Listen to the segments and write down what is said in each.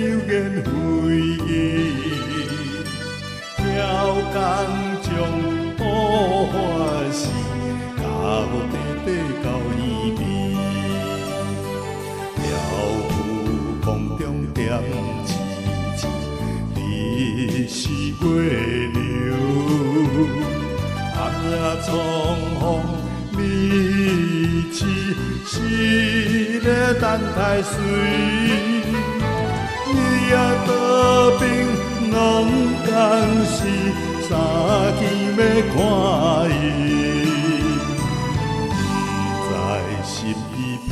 流言蜚語，超工将好法事，交地地到耳边，漂浮空中点星星，你是月亮，暗夜苍风迷痴，是咧等待谁？日夜多变拢共是，三更欲看伊，不知心已变，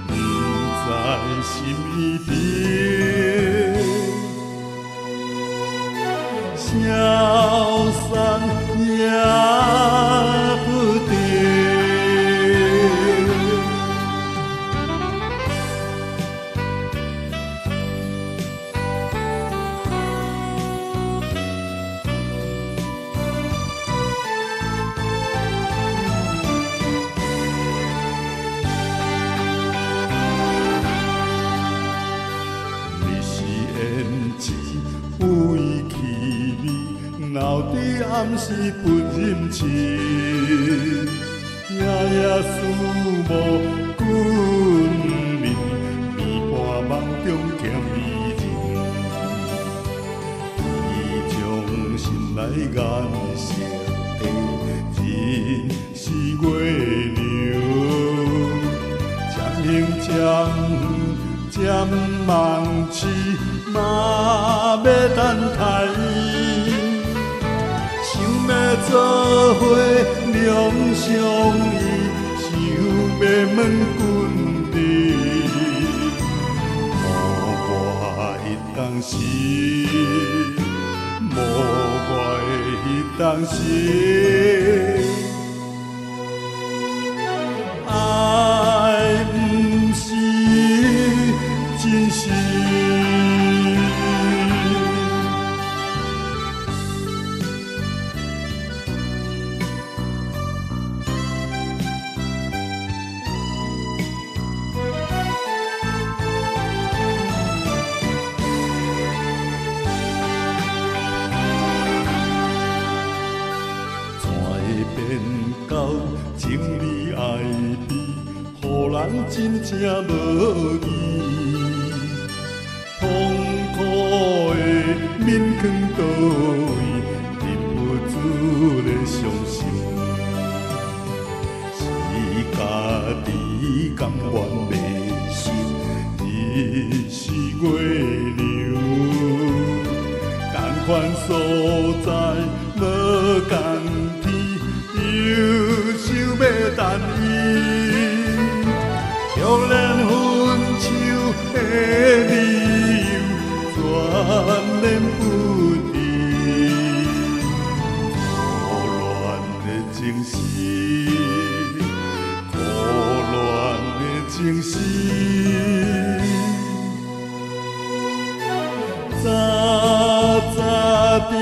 不知心已变，消散也不定。你是胭脂有气味，留伫暗时不忍痴，夜夜思慕君面，眠半梦中欠伊人，伊将心内颜色的人是月亮，渐行渐远渐梦痴，嘛欲等待伊。想欲做伙两相依，想欲问君你，无我彼当时，无我的彼当时，爱毋是真实。怎会变到情离爱悲，予人真正无义。痛苦的面囥佗位，忍不住咧伤心。是家己甘愿迷失，日是月亮，仝款所在无仝天，又想欲等伊。强忍分手的理由，全然不知。苦恋的情丝，苦恋的情丝，早早就